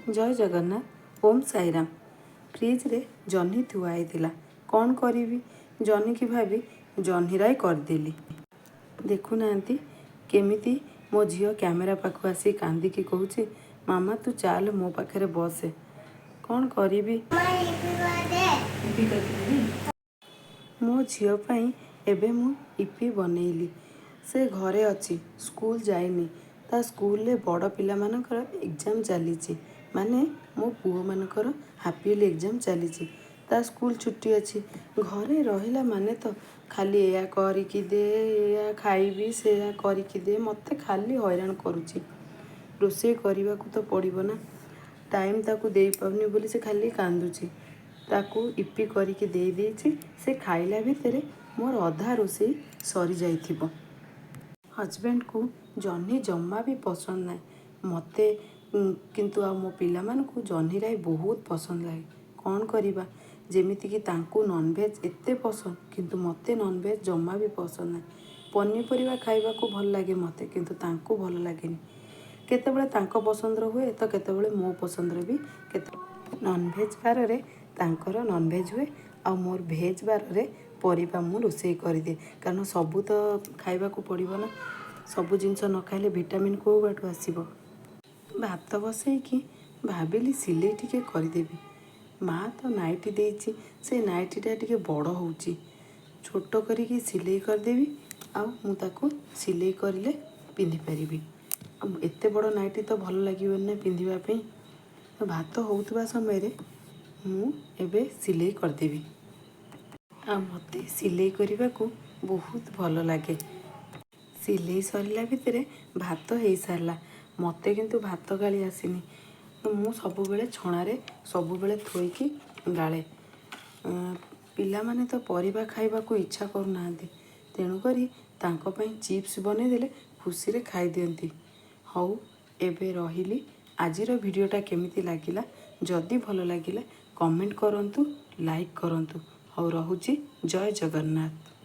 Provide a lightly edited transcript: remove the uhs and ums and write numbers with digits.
ଜୟ ଜଗନ୍ନାଥ, ଓମ୍ ସାଇରାମ। ଫ୍ରିଜରେ ଜହ୍ନି ଥୁଆ ହେଇଥିଲା। କ'ଣ କରିବି ଜହ୍ନିକି ଭାବି ଜହ୍ନିରାଇ କରିଦେଲି। ଦେଖୁନାହାନ୍ତି କେମିତି ମୋ ଝିଅ କ୍ୟାମେରା ପାଖକୁ ଆସି କାନ୍ଦିକି କହୁଛି, "ମାମା, ତୁ ଚାଲ, ମୋ ପାଖରେ ବସେ।" କ'ଣ କରିବି? ମୋ ଝିଅ ପାଇଁ ଏବେ ମୁଁ ଇପି ବନେଇଲି। ସେ ଘରେ ଅଛି, ସ୍କୁଲ ଯାଇନି। ତା ସ୍କୁଲରେ ବଡ଼ ପିଲାମାନଙ୍କର ଏକ୍ଜାମ୍ ଚାଲିଛି, ମାନେ ମୋ ପୁଅମାନଙ୍କର ହାଫ୍ ଇୟର୍ଲି ଏକ୍ଜାମ୍ ଚାଲିଛି। ତା ସ୍କୁଲ ଛୁଟି ଅଛି। ଘରେ ରହିଲା ମାନେ ତ ଖାଲି ଏଇଆ କରିକି ଦେ, ଏଇଆ ଖାଇବି, ସେଇଆ କରିକି ଦେ। ମୋତେ ଖାଲି ହଇରାଣ କରୁଛି। ରୋଷେଇ କରିବାକୁ ତ ପଡ଼ିବ ନା। ଟାଇମ୍ ତାକୁ ଦେଇପାରୁନି ବୋଲି ସେ ଖାଲି କାନ୍ଦୁଛି। ତାକୁ ଇପି କରିକି ଦେଇ ଦେଇଛି। ସେ ଖାଇଲା ଭିତରେ ମୋର ଅଧା ରୋଷେଇ ସରିଯାଇଥିବ। ହଜବେଣ୍ଡକୁ ଜହ୍ନି ଜମା ବି ପସନ୍ଦ ନାହିଁ। ମୋତେ କିନ୍ତୁ ଆଉ ମୋ ପିଲାମାନଙ୍କୁ ଜହ୍ନି ରାଇ ବହୁତ ପସନ୍ଦ ଲାଗେ। କ'ଣ କରିବା? ଯେମିତିକି ତାଙ୍କୁ ନନଭେଜ୍ ଏତେ ପସନ୍ଦ, କିନ୍ତୁ ମୋତେ ନନଭେଜ୍ ଜମା ବି ପସନ୍ଦ ନାହିଁ। ପନିପରିବା ଖାଇବାକୁ ଭଲ ଲାଗେ ମୋତେ, କିନ୍ତୁ ତାଙ୍କୁ ଭଲ ଲାଗେନି। କେତେବେଳେ ତାଙ୍କ ପସନ୍ଦର ହୁଏ ତ କେତେବେଳେ ମୋ ପସନ୍ଦର ବି। କେତେ ନନଭେଜ୍ ବାରରେ ତାଙ୍କର ନନଭେଜ୍ ହୁଏ ଆଉ ମୋର ଭେଜ୍ ବାରରେ ପରିବା ମୁଁ ରୋଷେଇ କରିଦିଏ। କାରଣ ସବୁ ତ ଖାଇବାକୁ ପଡ଼ିବ ନା। ସବୁ ଜିନିଷ ନ ଖାଇଲେ ଭିଟାମିନ୍ କେଉଁ ବାଟୁ ଆସିବ? ଭାତ ବସେଇକି ଭାବିଲି ସିଲେଇ ଟିକେ କରିଦେବି। ମା ତ ନାଇଟି ଦେଇଛି, ସେ ନାଇଟିଟା ଟିକେ ବଡ଼ ହେଉଛି। ଛୋଟ କରିକି ସିଲେଇ କରିଦେବି ଆଉ ମୁଁ ତାକୁ ସିଲେଇ କରିଲେ ପିନ୍ଧିପାରିବି। ଆଉ ଏତେ ବଡ଼ ନାଇଟି ତ ଭଲ ଲାଗିବନି ନା ପିନ୍ଧିବା ପାଇଁ। ତ ଭାତ ହେଉଥିବା ସମୟରେ ମୁଁ ଏବେ ସିଲେଇ କରିଦେବି। ଆଉ ମୋତେ ସିଲେଇ କରିବାକୁ ବହୁତ ଭଲ ଲାଗେ। ସିଲେଇ ସରିଲା ଭିତରେ ଭାତ ହେଇସାରିଲା। ମୋତେ କିନ୍ତୁ ଭାତ ଗାଳି ଆସିନି। ମୁଁ ସବୁବେଳେ ଛଣାରେ ସବୁବେଳେ ଥୋଇକି ଗାଳେ। ପିଲାମାନେ ତ ପରିବା ଖାଇବାକୁ ଇଚ୍ଛା କରୁନାହାନ୍ତି, ତେଣୁକରି ତାଙ୍କ ପାଇଁ ଚିପ୍ସ ବନେଇଦେଲେ ଖୁସିରେ ଖାଇଦିଅନ୍ତି। ହଉ, ଏବେ ରହିଲି। ଆଜିର ଭିଡ଼ିଓଟା କେମିତି ଲାଗିଲା? ଯଦି ଭଲ ଲାଗିଲା, କମେଣ୍ଟ କରନ୍ତୁ, ଲାଇକ୍ କରନ୍ତୁ। ହଉ, ରହୁଛି। ଜୟ ଜଗନ୍ନାଥ।